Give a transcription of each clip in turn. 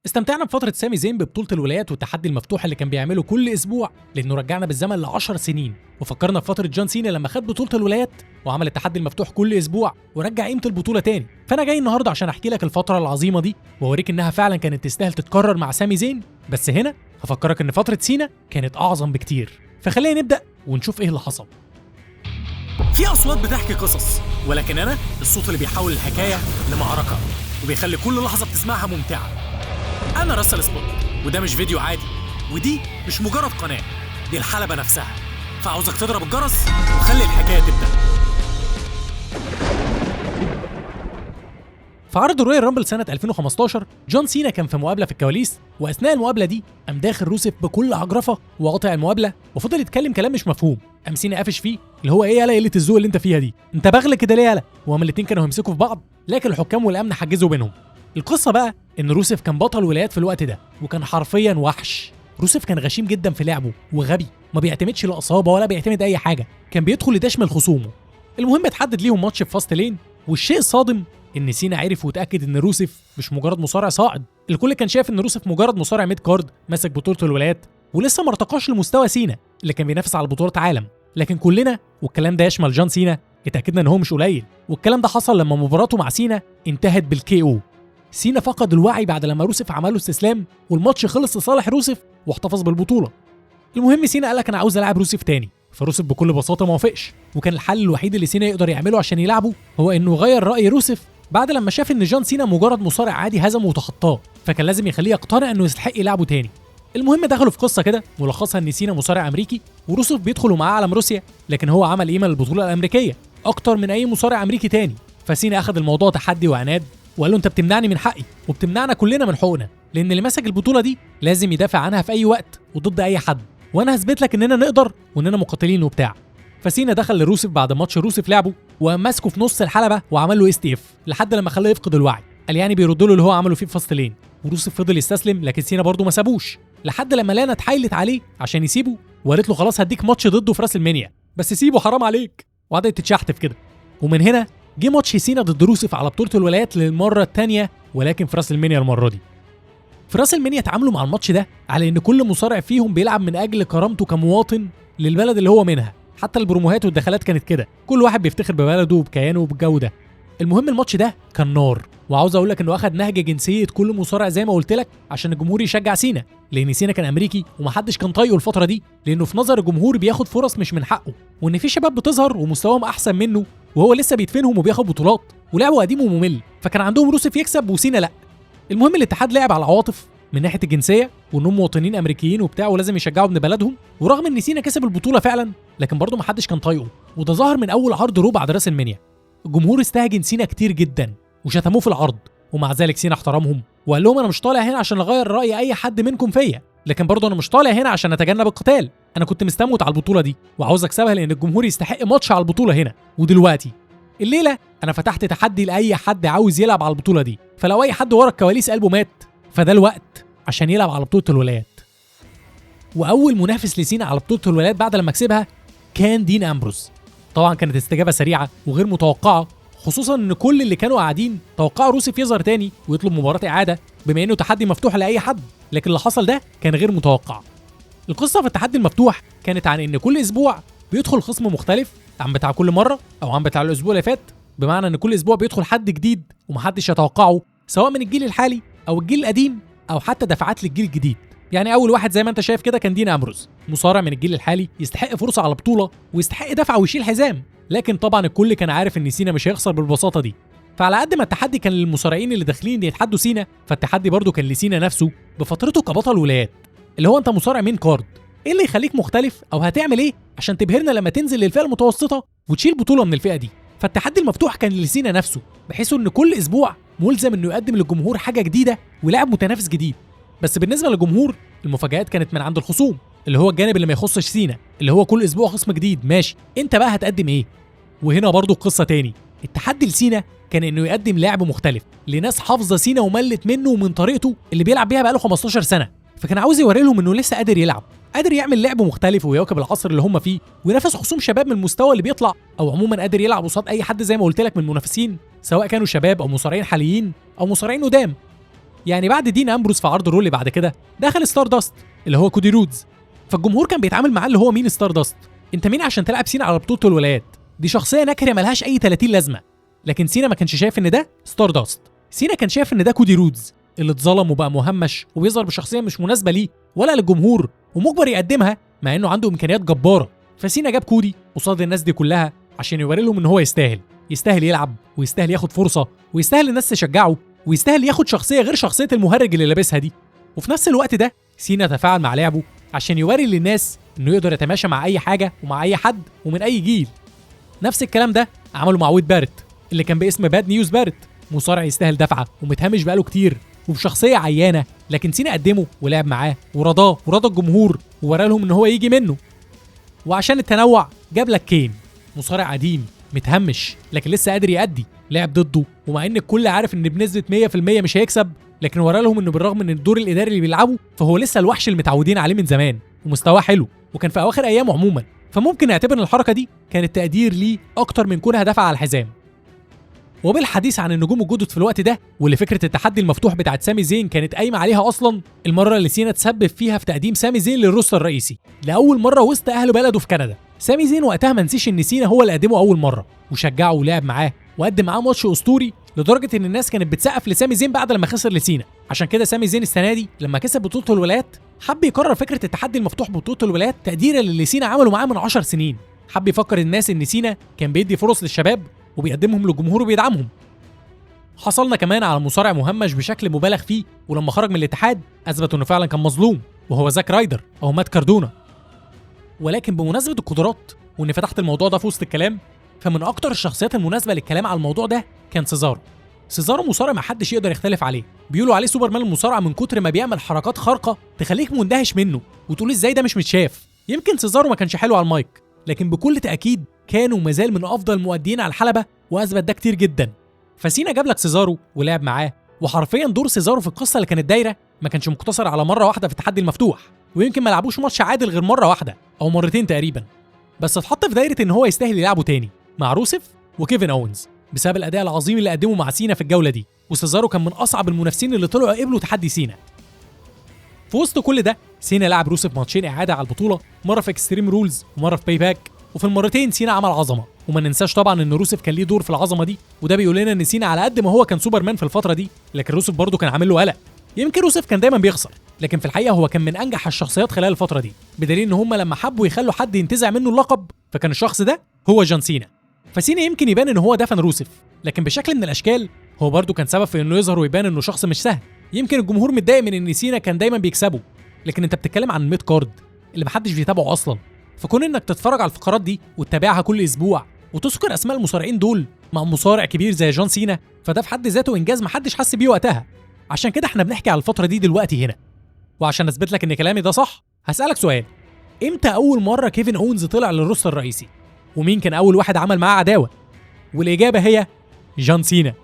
استمتعنا بفترة سامي زين ببطولة الولايات والتحدي المفتوح اللي كان بيعمله كل اسبوع، لانه رجعنا بالزمن ل 10 سنين، وفكرنا بفترة جون سينا لما خد بطولة الولايات وعمل التحدي المفتوح كل اسبوع ورجع قيمة البطولة تاني. فانا جاي النهارده عشان احكي لك الفترة العظيمة دي واوريك انها فعلا كانت تستاهل تتكرر مع سامي زين، بس هنا هفكرك ان فترة سينا كانت اعظم بكتير. فخلينا نبدأ ونشوف ايه اللي حصل. في اصوات بتحكي قصص، ولكن انا الصوت اللي بيحول الحكاية لمعركه وبيخلي كل لحظة بتسمعها ممتعة. انا راسل سبوت، وده مش فيديو عادي، ودي مش مجرد قناة، دي الحلبة نفسها. فعاوزك تضرب الجرس وخلي الحكاية تبدا. في عرض ال Royal Rumble سنة 2015 جون سينا كان في مقابلة في الكواليس، وأثناء المقابلة دي قام داخل روسيف بكل عجرفة وقاطع المقابلة وفضل يتكلم كلام مش مفهوم. قام سينا قافش فيه اللي هو ايه يالا قلة الذوق اللي انت فيها دي، انت بغل كده ليه يالا؟ وهما الاتنين كانوا هيمسكوا في بعض، لكن الحكام والأمن حجزوا بينهم. القصة بقى إن روسيف كان بطل ولايات في الوقت ده، وكان حرفيا وحش. روسيف كان غشيم جدا في لعبه وغبي، ما بيعتمدش لا إصابة ولا بيعتمد أي حاجة، كان بيدخل يدشمل خصومه. المهم اتحدد ليهم ماتش في Fastlane، والشيء الصادم ان سينا عرف وتاكد ان روسيف مش مجرد مصارع صاعد. الكل كان شايف ان روسيف مجرد مصارع mid card ماسك بطوله الولايات ولسه ما ارتقاش لمستوى سينا اللي كان بينافس على بطولات عالم، لكن كلنا والكلام ده يشمل جون سينا اتاكدنا ان هو مش قليل. والكلام ده حصل لما مباراته مع سينا انتهت بال KO. سينا فقد الوعي بعد لما روسيف عمله استسلام، والماتش خلص لصالح روسيف واحتفظ بالبطولة. المهم سينا قال لك انا عاوز العب روسيف تاني، فروسيف بكل بساطة ما وافقش، وكان الحل الوحيد اللي سينا يقدر يعمله عشان يلعبه هو انه غير راي روسيف بعد لما شاف ان جون سينا مجرد مصارع عادي هزمه وتخطاه، فكان لازم يخليه يقتنع انه يستحق يلعبه تاني. المهم دخلوا في قصة كده ملخصها ان سينا مصارع امريكي وروسيف بيدخلوا معاه علم روسيا، لكن هو عمل قيمة للبطولة الامريكية اكتر من اي مصارع امريكي تاني. فسينا اخذ الموضوع تحدي وعناد وقال له انت بتمنعني من حقي وبتمنعنا كلنا من حقوقنا، لان اللي ماسك البطولة دي لازم يدافع عنها في اي وقت وضد اي حد، وانا هثبت لك اننا نقدر واننا مقاتلين وبتاع. فسينا دخل لروسيف بعد ماتش روسيف لعبه وقام ماسكه في نص الحلبة وعمل له STF لحد لما خلاه يفقد الوعي، قال يعني بيرد له اللي هو عمله فيه في Fastlane. وروسيف فضل يستسلم، لكن سينا برضه ما سابوش لحد لما لانا اتحايلت عليه عشان يسيبه وقالت له خلاص هديك ماتش ضده في WrestleMania بس سيبه حرام عليك، وقعدت تتشحتف كده. ومن هنا جه ماتش سينا ضد روسيف على بطوله الولايات للمرة الثانية، ولكن في WrestleMania المرة دي. في WrestleMania اتعاملوا مع الماتش ده على ان كل مصارع فيهم بيلعب من اجل كرامته كمواطن للبلد اللي هو منها، حتى البروموهات والدخلات كانت كده، كل واحد بيفتخر ببلده وبكيانه وبالجو ده. المهم الماتش ده كان نار، وعاوز اقول لك انه اخد نهج جنسية كل مصارع زي ما قلت لك عشان الجمهور يشجع سينا، لان سينا كان امريكي ومحدش كان طايقة الفترة دي، لانه في نظر الجمهور بياخد فرص مش من حقه، وان في شباب بتظهر ومستواهم احسن منه وهو لسه بيدفنهم وبياخد بطولات ولعبه قديم وممل، فكان عندهم روسيف يكسب وسينا لا. المهم الاتحاد لعب على العواطف من ناحية الجنسية وانهم مواطنين امريكيين وبتاع ولازم يشجعوا ابن بلدهم، ورغم ان سينا كسب البطولة فعلا لكن برضه محدش كان طايقة، وده ظهر من اول عرض Raw بعد WrestleMania. الجمهور استهجن سينا كتير جدا وشتموه في العرض، ومع ذلك سينا احترمهم وقال لهم انا مش طالع هنا عشان اغير راي اي حد منكم فيا، لكن برضه انا مش طالع هنا عشان اتجنب القتال، انا كنت مستموت على البطولة دي وعاوز اكسبها لان الجمهور يستحق ماتش على البطولة هنا ودلوقتي. الليلة انا فتحت تحدي لاي حد عاوز يلعب على البطولة دي، فلو اي حد ورا الكواليس قلبه مات فده الوقت عشان يلعب على بطوله الولايات. واول منافس لسينا على بطوله الولايات بعد لما كسبها كان دين امبروز. طبعا كانت استجابة سريعة وغير متوقعه، خصوصا ان كل اللي كانوا قاعدين توقعوا روسيف يظهر تاني ويطلب مباراة اعاده بما انه تحدي مفتوح لاي حد، لكن اللي حصل ده كان غير متوقع. القصة في التحدي المفتوح كانت عن ان كل اسبوع بيدخل خصم مختلف عن بتاع كل مرة او عن بتاع الاسبوع اللي فات، بمعنى ان كل اسبوع بيدخل حد جديد ومحدش يتوقعه سواء من الجيل الحالي او الجيل القديم او حتى دفعات للجيل الجديد. يعني اول واحد زي ما انت شايف كده كان دين امبروز، مصارع من الجيل الحالي يستحق فرصة على بطوله ويستحق دفعه ويشيل حزام، لكن طبعا الكل كان عارف ان سينا مش هيخسر بالبساطة دي. فعلى قد ما التحدي كان للمصارعين اللي داخلين يتحدوا سينا، فالتحدي برضه كان لسينا نفسه بفترته كبطل ولايات، اللي هو انت مصارع main card، ايه اللي يخليك مختلف او هتعمل ايه عشان تبهرنا لما تنزل للفئه المتوسطة وتشيل بطوله من الفئة دي. فالتحدي المفتوح كان لسينا نفسه، بحيث ان كل اسبوع ملزم انه يقدم للجمهور حاجة جديدة ولاعب متنافس جديد. بس بالنسبة للجمهور المفاجآت كانت من عند الخصوم، اللي هو الجانب اللي ما يخصش سينا، اللي هو كل اسبوع خصم جديد، ماشي انت بقى هتقدم ايه؟ وهنا برضو القصة تاني، التحدي لسينا كان انه يقدم لاعب مختلف لناس حافظه سينا وملت منه ومن طريقته اللي بيلعب بيها بقاله 15 سنة، فكان عاوز يوري لهم انه لسه قادر يلعب، قادر يعمل لعب مختلف ويواكب العصر اللي هم فيه وينافس خصوم شباب من المستوى اللي بيطلع، او عموما قادر يلعب قصاد اي حد زي ما قلت لك من المنافسين سواء كانوا شباب او مصارعين حاليين او مصارعين قدام. يعني بعد دين امبروز في عرض Raw اللي بعد كده دخل ستارداست اللي هو كودي رودز، فالجمهور كان بيتعامل معاه اللي هو مين ستارداست؟ انت مين عشان تلعب سينا على بطوله الولايات؟ دي شخصية نكره ملهاش اي 30 لازمه. لكن سينا ما كانش شايف ان ده ستارداست، سينا كان شايف ان ده كودي رودز اللي اتظلم وبقى مهمش وبيظهر بشخصية مش مناسبة ليه ولا للجمهور ومجبر يقدمها مع انه عنده امكانيات جبارة. فسينا جاب كودي قصاد الناس دي كلها عشان يوري لهم ان هو يستاهل، يستاهل يلعب ويستاهل ياخد فرصة ويستاهل الناس تشجعه ويستاهل ياخد شخصية غير شخصية المهرج اللي لابسها دي. وفي نفس الوقت ده سينا تفاعل مع لعبه عشان يوري للناس انه يقدر يتماشى مع اي حاجة ومع اي حد ومن اي جيل. نفس الكلام ده عمله مع ويد بارت اللي كان باسم باد نيوز بارت، مصارع يستاهل دفعه ومتهمش بقاله كتير وبشخصيه عيانه، لكن سينا قدمه ولعب معاه ورضاه ورضى الجمهور وورا لهم ان هو يجي منه. وعشان التنوع جاب لك كين، مصارع قديم متهمش لكن لسه قادر يأدي، لعب ضده ومع ان الكل عارف ان بنسبة 100% مش هيكسب، لكن ورا لهم انه بالرغم من الدور الاداري اللي بيلعبه فهو لسه الوحش اللي متعودين عليه من زمان ومستواه حلو وكان في اواخر ايامه عموما، فممكن نعتبر ان الحركة دي كانت تقدير ليه اكتر من كونها دفعه على الحزام. وبالحديث عن النجوم الجدد في الوقت ده واللي فكرة التحدي المفتوح بتاعت سامي زين كانت قايمة عليها اصلا، المرة اللي سينا تسبب فيها في تقديم سامي زين لل roster الرئيسي لاول مرة وسط اهل بلده في كندا. سامي زين وقتها ما نسيش ان سينا هو اللي قدمه اول مرة وشجعه ولعب معاه وقدم معاه ماتش اسطوري لدرجة ان الناس كانت بتسقف لسامي زين بعد لما خسر لسينا. عشان كده سامي زين السنة دي لما كسب بطوله الولايات حب يكرر فكرة التحدي المفتوح ببطولة الولايات تقديرا للي سينا عمله معاه من 10 سنين. حب يفكر الناس ان سينا كان بيدي فرص للشباب وبيقدمهم للجمهور وبيدعمهم. حصلنا كمان على مصارع مهمش بشكل مبالغ فيه، ولما خرج من الاتحاد اثبت انه فعلا كان مظلوم، وهو زاك رايدر او مات كاردونا. ولكن بمناسبة القدرات وان فتحت الموضوع ده في وسط الكلام، فمن اكتر الشخصيات المناسبة للكلام على الموضوع ده كان سيزارو. سيزارو مصارع ما حدش يقدر يختلف عليه، بيقولوا عليه سوبرمان المصارعة من كتر ما بيعمل حركات خارقة تخليك مندهش منه وتقول ازاي ده مش متشاف. يمكن سيزارو ما كانش حلو على المايك، لكن بكل تاكيد كان ومازال من افضل المؤديين على الحلبة واثبت ده كتير جدا. فسينا جاب لك سيزارو ولعب معاه، وحرفيا دور سيزارو في القصة اللي كانت دايرة ما كانش مقتصر على مرة واحدة في التحدي المفتوح، ويمكن ما لعبوش ماتش عادل غير مرة واحدة او مرتين تقريبا، بس اتحط في دايرة ان هو يستاهل يلعبه تاني مع روسيف وكيفن اونز بسبب الاداء العظيم اللي قدمه مع سينا في الجولة دي. وسيزارو كان من اصعب المنافسين اللي طلعوا قبلوا تحدي سينا. في وسط كل ده سينا لعب روسيف ماتشين اعاده على البطولة، مرة في Extreme Rules ومرة في Payback، وفي المرتين سينا عمل عظمه. وما ننساش طبعا ان روسيف كان ليه دور في العظمة دي، وده بيقول لنا ان سينا على قد ما هو كان سوبرمان في الفترة دي، لكن روسيف برضه كان عامل له قلق. يمكن روسيف كان دايما بيخسر، لكن في الحقيقة هو كان من انجح الشخصيات خلال الفترة دي، بدليل ان هم لما حبوا يخلوا حد ينتزع منه اللقب فكان الشخص ده هو جون سينا. فسينا يمكن يبان ان هو دفن روسيف، لكن بشكل من الاشكال هو برضه كان سبب في انه يظهر ويبان انه شخص مش سهل. يمكن الجمهور متضايق من ان سينا كان دايما بيكسبه، لكن انت بتتكلم عن mid card اللي محدش بيتابعه اصلا، فكون انك تتفرج على الفقرات دي وتتابعها كل اسبوع وتذكر اسماء المصارعين دول مع مصارع كبير زي جون سينا، فده في حد ذاته انجاز محدش حس بيه وقتها. عشان كده احنا بنحكي على الفترة دي دلوقتي هنا. وعشان اثبت لك ان كلامي ده صح هسالك سؤال: امتى اول مرة كيفن اونز طلع لل roster الرئيسي؟ ومين كان اول واحد عمل معاه عداوة؟ والاجابة هي جون سينا،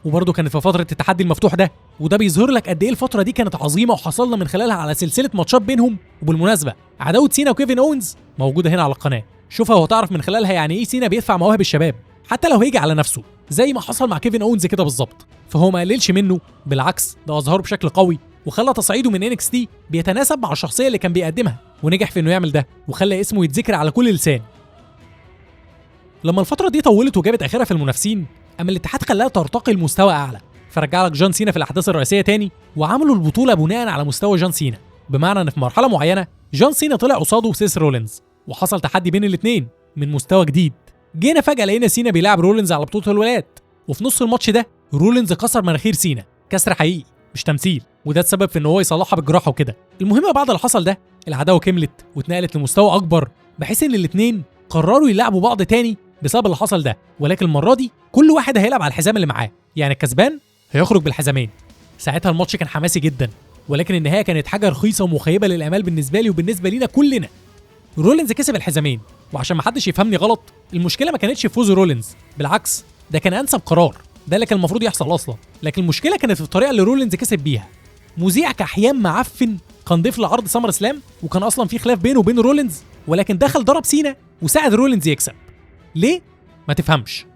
وبرضه كانت في فترة التحدي المفتوح ده. وده بيظهر لك قد ايه الفترة دي كانت عظيمة وحصلنا من خلالها على سلسلة ماتشات بينهم. وبالمناسبة عداوة سينا وكيفن اونز موجودة هنا على القناة، شوفها وهتعرف من خلالها يعني ايه سينا بيدفع مواهب الشباب حتى لو هيجي على نفسه، زي ما حصل مع كيفن اونز كده بالظبط. فهو ما قللش منه، بالعكس ده اظهره بشكل قوي وخلى تصعيده من NXT بيتناسب مع الشخصية اللي كان بيقدمها، ونجح في انه يعمل ده وخلى اسمه يتذكر على كل لسان. لما الفترة دي طولت وجابت اخرها في المنافسين، اما الاتحاد خلاها ترتقي لمستوى اعلى، فرجع لك جون سينا في الاحداث الرئيسية تاني وعملوا البطولة بناء على مستوى جون سينا. بمعنى ان في مرحلة معينة جون سينا طلع قصاده سيس رولينز وحصل تحدي بين الاثنين من مستوى جديد. جينا فجاة لقينا سينا بيلعب رولينز على بطوله الولايات، وفي نص الماتش ده رولينز كسر مناخير سينا كسر حقيقي مش تمثيل، وده اتسبب في ان هو يصلحها بالجراحه وكده. المهم بعد اللي حصل ده العداوة كملت واتنقلت لمستوى اكبر، بحيث ان الاثنين قرروا يلعبوا بعض تاني بسبب اللي حصل ده، ولكن المرة دي كل واحد هيلعب على الحزام اللي معاه، يعني الكسبان هيخرج بالحزامين. ساعتها الماتش كان حماسي جدا، ولكن النهاية كانت حاجة رخيصة ومخيبه للامال بالنسبة لي وبالنسبة لينا كلنا. رولينز كسب الحزامين، وعشان ما حدش يفهمني غلط المشكلة ما كانتش في فوز رولينز، بالعكس ده كان انسب قرار، ده اللي كان المفروض يحصل اصلا، لكن المشكلة كانت في الطريقة اللي رولينز كسب بيها. مذيع كحيان معفن كان ضيف لعرض SummerSlam، وكان اصلا في خلاف بينه وبين رولينز، ولكن دخل ضرب سينا وساعد رولينز يكسب. ليه؟ ما تفهمش.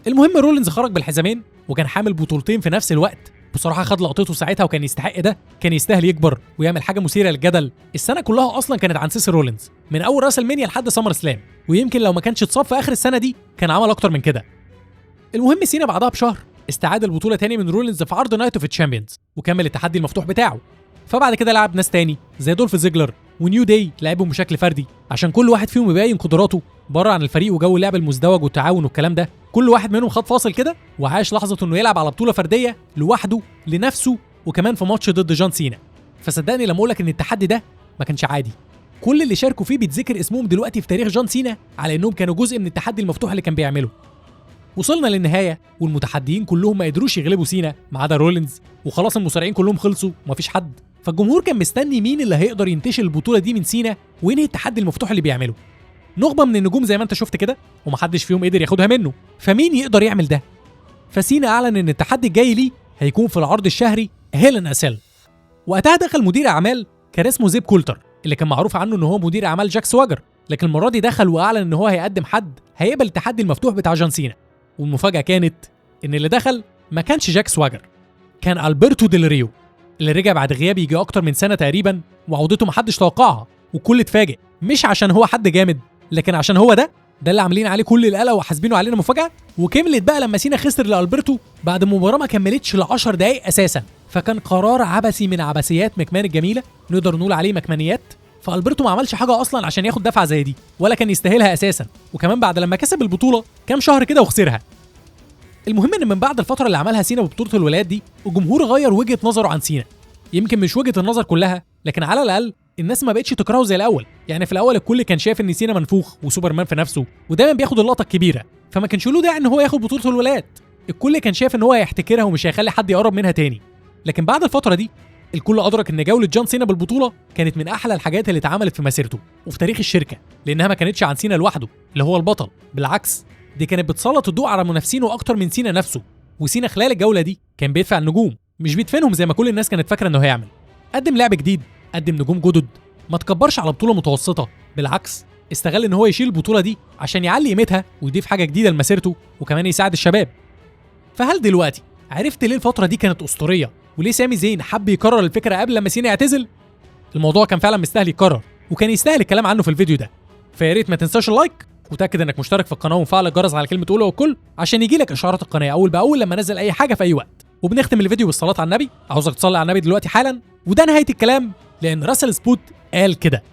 المهم رولينز خرج بالحزامين وكان حامل بطولتين في نفس الوقت، بصراحة خد لقطته ساعتها وكان يستحق ده، كان يستاهل يكبر ويعمل حاجة مثيرة للجدل. السنة كلها اصلا كانت عن سيس رولينز من اول راسلمانيا لحد سمر سلام، ويمكن لو ما كانش اتصاب في اخر السنة دي كان عمل اكتر من كده. المهم سينا بعدها بشهر استعاد البطولة تاني من رولينز في عرض Night of Champions وكمل التحدي المفتوح بتاعه. فبعد كده لعب ناس تاني زي دولف زيجلر و New Day، لعبهم بشكل فردي عشان كل واحد فيهم يبين قدراته بره عن الفريق وجو اللعب المزدوج والتعاون والكلام ده. كل واحد منهم خد فاصل كده وعاش لحظة انه يلعب على بطوله فردية لوحده لنفسه، وكمان في ماتش ضد جون سينا. فصدقني لما اقول لك ان التحدي ده ما كانش عادي، كل اللي شاركوا فيه بيتذكر اسمهم دلوقتي في تاريخ جون سينا على انهم كانوا جزء من التحدي المفتوح اللي كان بيعمله. وصلنا للنهاية والمتحديين كلهم ما قدروش يغلبوا سينا ما عدا رولينز، وخلاص المصارعين كلهم خلصوا ومفيش حد. فالجمهور كان مستني مين اللي هيقدر ينتشل البطولة دي من سينا وينهي التحدي المفتوح اللي بيعمله. نخبة من النجوم زي ما انت شفت كده ومحدش فيهم قدر ياخدها منه، فمين يقدر يعمل ده؟ فسينا اعلن ان التحدي الجاي ليه هيكون في العرض الشهري Hell in a Cell. وقتها دخل مدير اعمال كان اسمه زيب كولتر، اللي كان معروف عنه ان هو مدير اعمال جاك سواجر، لكن المرة دي دخل واعلن ان هو هيقدم حد هيقبل التحدي المفتوح بتاع جون سينا. والمفاجاه كانت ان اللي دخل ما كانش جاك سواجر، كان البرتو ديل ريو، اللي رجع بعد غياب يجي اكتر من سنة تقريبا، وعودته محدش توقعها والكل اتفاجئ، مش عشان هو حد جامد، لكن عشان هو ده اللي عاملين عليه كل القلق وحاسبينه علينا مفاجاة. وكملت بقى لما سينا خسر لالبرتو بعد مباراة ما كملتش ل 10 دقائق اساسا، فكان قرار عبثي من عبثيات مكمان الجميلة، نقدر نقول عليه مكمانيات. فالبرتو ما عملش حاجة اصلا عشان ياخد دفعه زي دي ولا كان يستاهلها اساسا، وكمان بعد لما كسب البطولة كام شهر كده وخسرها. المهم ان من بعد الفترة اللي عملها سينا ببطولة الولايات دي الجمهور غير وجهه نظره عن سينا، يمكن مش وجهه النظر كلها، لكن على الاقل الناس ما بقتش تكرهه زي الاول. يعني في الاول الكل كان شايف ان سينا منفوخ وسوبرمان في نفسه ودايما بياخد اللقطة الكبيرة، فما كانش له داعي ان هو ياخد بطوله الولايات، الكل كان شايف ان هو هيحتكرها ومش هيخلي حد يقرب منها تاني. لكن بعد الفترة دي الكل ادرك ان جولة جون سينا بالبطولة كانت من احلى الحاجات اللي اتعملت في مسيرته وفي تاريخ الشركة، لانها ما كانتش عن سينا لوحده اللي هو البطل، بالعكس دي كانت بتسلط الضوء على منافسينه اكتر من سينا نفسه. وسينا خلال الجولة دي كان بيدفع النجوم مش بيدفنهم زي ما كل الناس كانت فاكره انه هيعمل. قدم لعب جديد، قدم نجوم جدد، ما تكبرش على بطوله متوسطه، بالعكس استغل ان هو يشيل البطولة دي عشان يعلي قيمتها ويضيف حاجة جديدة لمسيرته وكمان يساعد الشباب. فهل دلوقتي عرفت ليه الفترة دي كانت اسطورية وليه سامي زين حب يكرر الفكرة قبل لما سينا يعتزل؟ الموضوع كان فعلا مستاهل يتكرر وكان يستاهل الكلام عنه في الفيديو ده. فيا ريت ما تنساش ال like وتاكد انك مشترك في القناة ومفعل الجرس على كلمة اولى والكل عشان يجيلك اشعارات القناة اول باول لما انزل اي حاجة في اي وقت. وبنختم الفيديو بالصلاة على النبي، عاوزك تصلي على النبي دلوقتي حالا. وده نهاية الكلام، لان راسل سبوت قال كده.